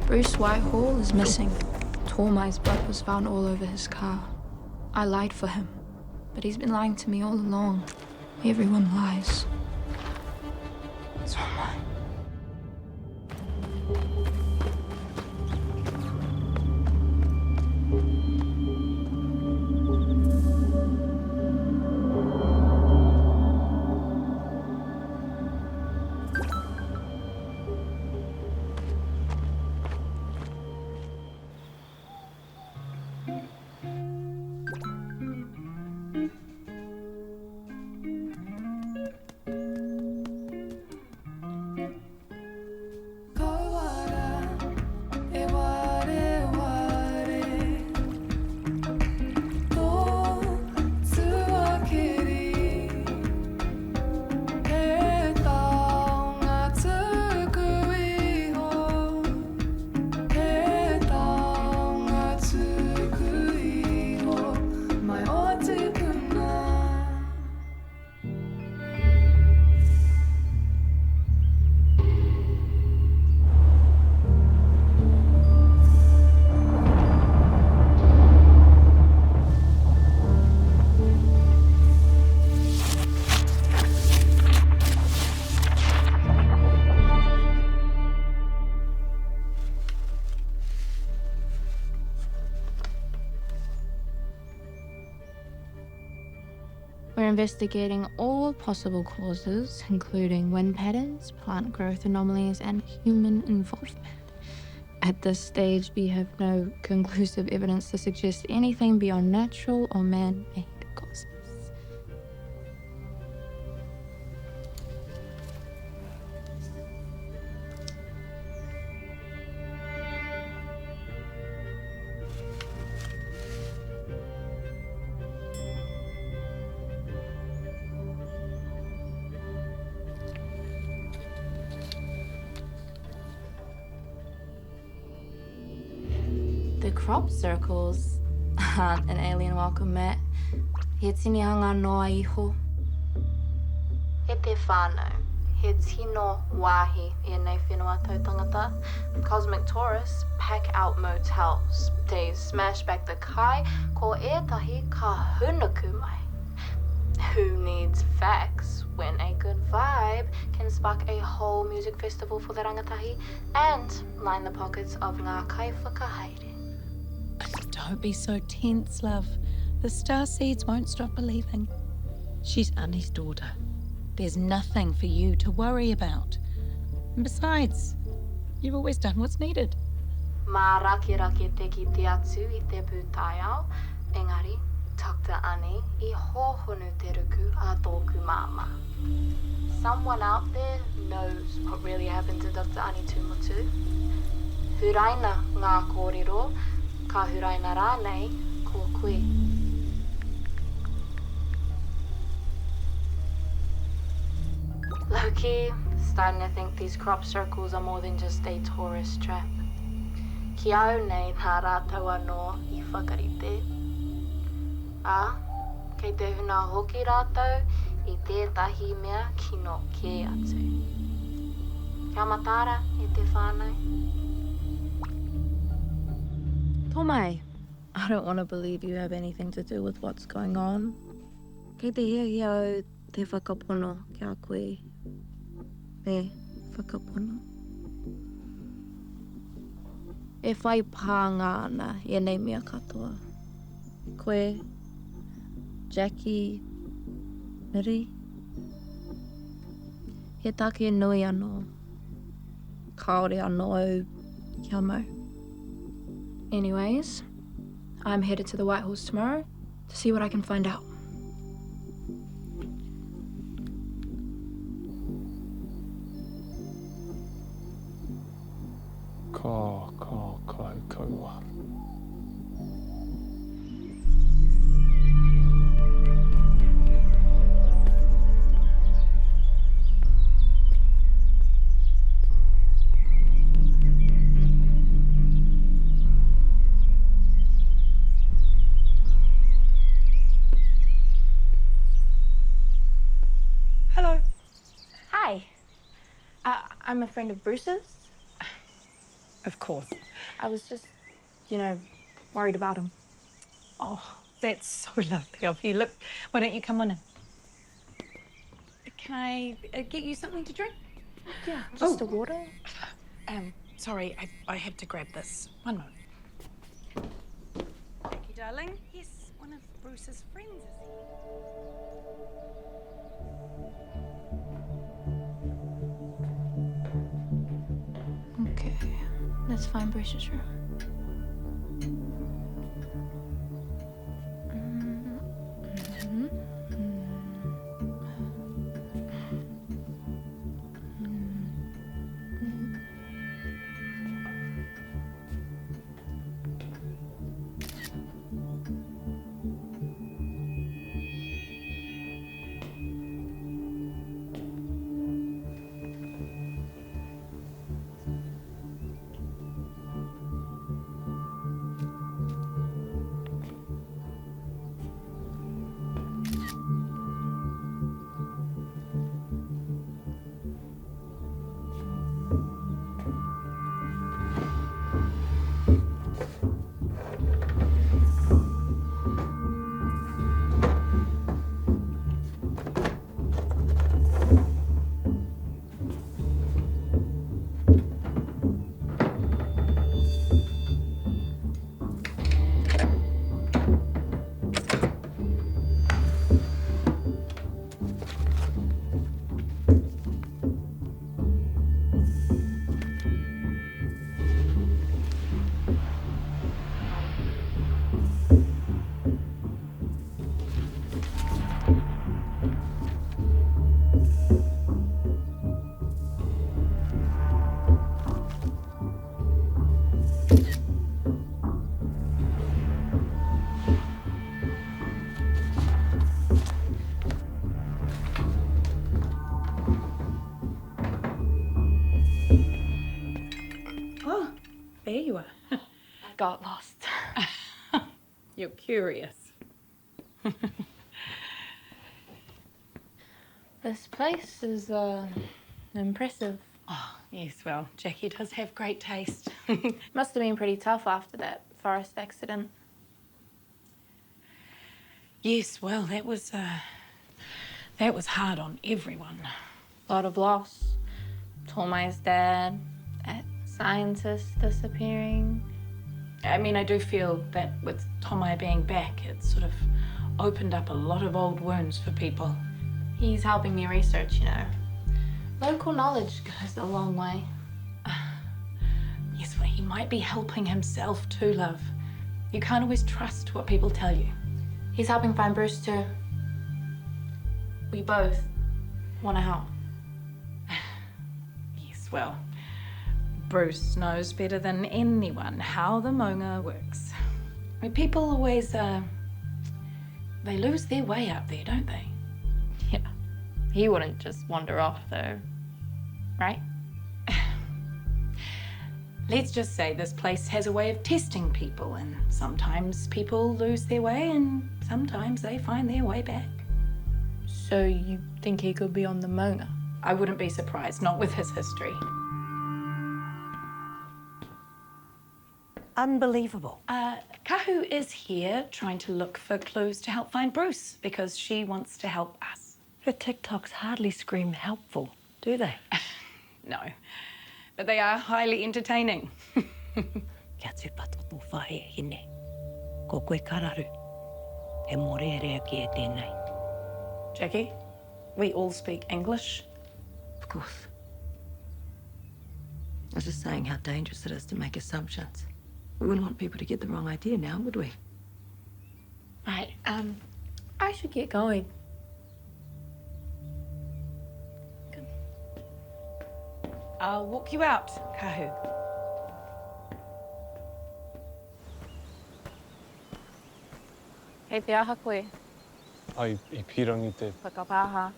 Bruce Whitehall is missing. Tormai's blood was found all over his car. I lied for him, but he's been lying to me all along. Everyone lies. Tormai. Kaua rā e wareware tō tuakiri. He taonga tuku iho, he taonga tuku iho mai o tipuna. We're investigating all possible causes, including wind patterns, plant growth anomalies, and human involvement. At this stage, we have no conclusive evidence to suggest anything beyond natural or man made causes. The crop circles aren't an alien welcome mat. He tinihanga noa iho. E te whānau, he tino wāhi ēnei whenua tautangata. Cosmic tourists pack out motels, they smash back the kai, ko ētahi ka hūnuku mai. Who needs facts when a good vibe can spark a whole music festival for the rangatahi and line the pockets of ngā kaiwhakahaere? Don't be so tense, love. The star seeds won't stop believing. She's Ani's daughter. There's nothing for you to worry about. And besides, you've always done what's needed. Mārakerake te kite atu i te pūtaiao, engari, Doctor Ani, i hōhonu te ruku a tōku māmā. Someone out there knows what really happened to Doctor Ani Tūmotu. Huraina ngā kōrero, ka huraina rānei ko koe. Loki, starting to think these crop circles are more than just a tourist trap. Ki au nei nā rātou anō i whakarite. Ā, kei te huna hoki rātou i tētahi mea kino kē atu. Kia mataara e te whānau. Tomai, I don't want to believe you have anything to do with what's going on. Kei te hiahia au te whakapono ki a koe. Me whakapono. E whai pānga ana ēnei mea katoa. Koe, Jackie, Miri. He take nui anō. Kāore anō au kia mau. Anyways, I'm headed to the White Horse tomorrow to see what I can find out. Ka, ka, kahu kaua. Hello. Hi. Uh, I'm a friend of Bruce's. Of course. I was just, you know, worried about him. Oh, that's so lovely of you. Look, why don't you come on in? Can I uh, get you something to drink? Yeah, just oh. a water. Um, sorry, I, I had to grab this. One moment. Thank you, darling. Yes, one of Bruce's friends is here. Okay, let's find Bruce's room. Oh, there you are. I got lost. You're curious. this place is uh, impressive. Oh, yes, well, Jackie does have great taste. Must have been pretty tough after that forest accident. Yes, well, that was uh, that was hard on everyone. A lot of loss. Tomai's dad, that scientist disappearing. I mean, I do feel that with Tomai being back, it sort of opened up a lot of old wounds for people. He's helping me research, you know. Local knowledge goes a long way. Yes, well, he might be helping himself too, love. You can't always trust what people tell you. He's helping find Bruce too. We both want to help. Yes, well, Bruce knows better than anyone how the Monga works. I mean, people always, uh, they lose their way up there, don't they? Yeah. He wouldn't just wander off, though, right? Let's just say this place has a way of testing people, and sometimes people lose their way, and sometimes they find their way back. So you think he could be on the Mona? I wouldn't be surprised, not with his history. Unbelievable. Uh, Kahu is here trying to look for clues to help find Bruce because she wants to help us. Her TikToks hardly scream helpful, do they? no, but they are highly entertaining. Kia tūpato tō whaea hine. Ko koe kararu. He mōrearea ki e tēnei. Jackie, we all speak English. Of course. I was just saying how dangerous it is to make assumptions. We wouldn't want people to get the wrong idea now, would we? Right, um, I should get going. Good. I'll walk you out, Kahu. Kei te aha koe? Ai, i pīrangi te... Whakapāha.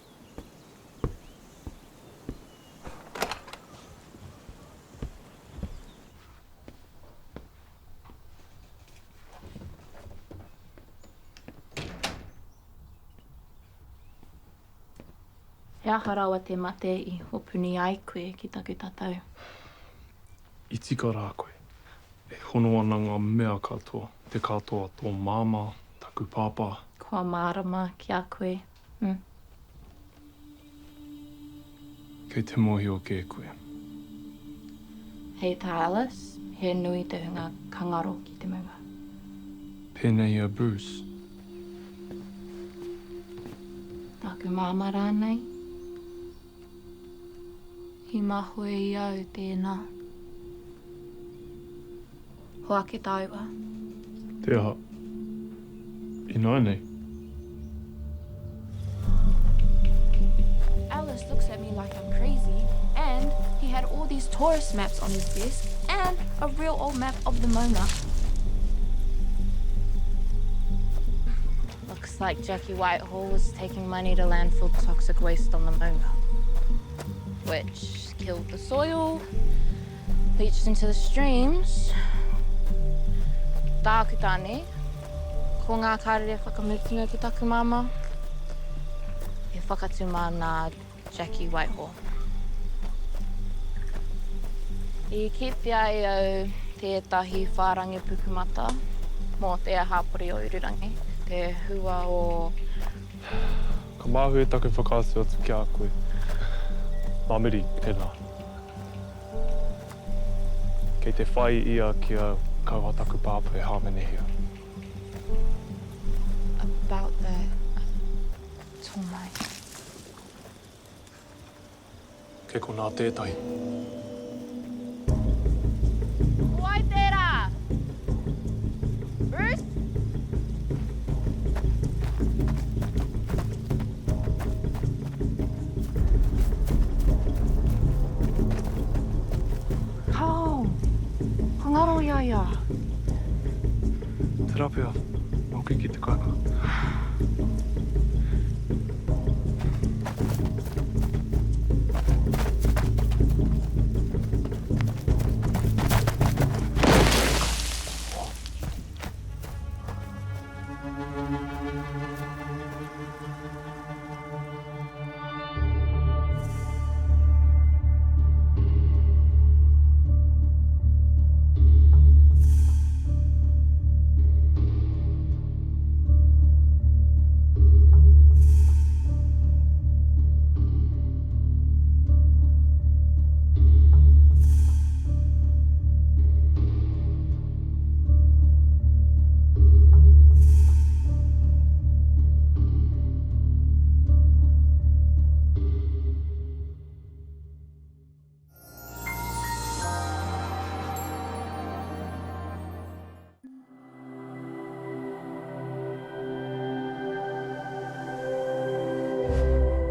He aha rawa te mate i hopuni ai koe ki taku tatau? I tika rā koe. E hono ana ngā mea katoa, te katoa, tō māmā, taku pāpā. Kua mārama ki a koe, hm. Kei te mōhio kē koe. Hei tā Alice, he nui te hunga ka ngaro ki te maunga. Pēnei i a Bruce. Tāku māmā rānei? I mahue i au tēnā. Hoake tāua. Te aha? Ināianei? Alice looks at me like I'm crazy and he had all these tourist maps on his desk and a real old map of the maunga. Looks like Jackie Whitehall was taking money to landfill toxic waste on the maunga, which killed the soil, leached into the streams. Tāku tāne, ko ngā karere whakamutunga ki taku māmā, he whakatuma nā Jackie Whitehall. I kitea e au tētahi whārangi pukumata mō te hapori o Ururangi, te hua o. Ka mahue taku whakaatu atu ki a koe. Mā muri, tēnā. Kei te whai ia kia kaua taku pāpā e hāmenehia. About that, tō mai. Kei konā tētahi. Ko wai tērā? Bruce? Kao! Ka ngaro i a ia. Tērā pea, hoki ki te kāinga.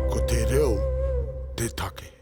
Ko te reo te take.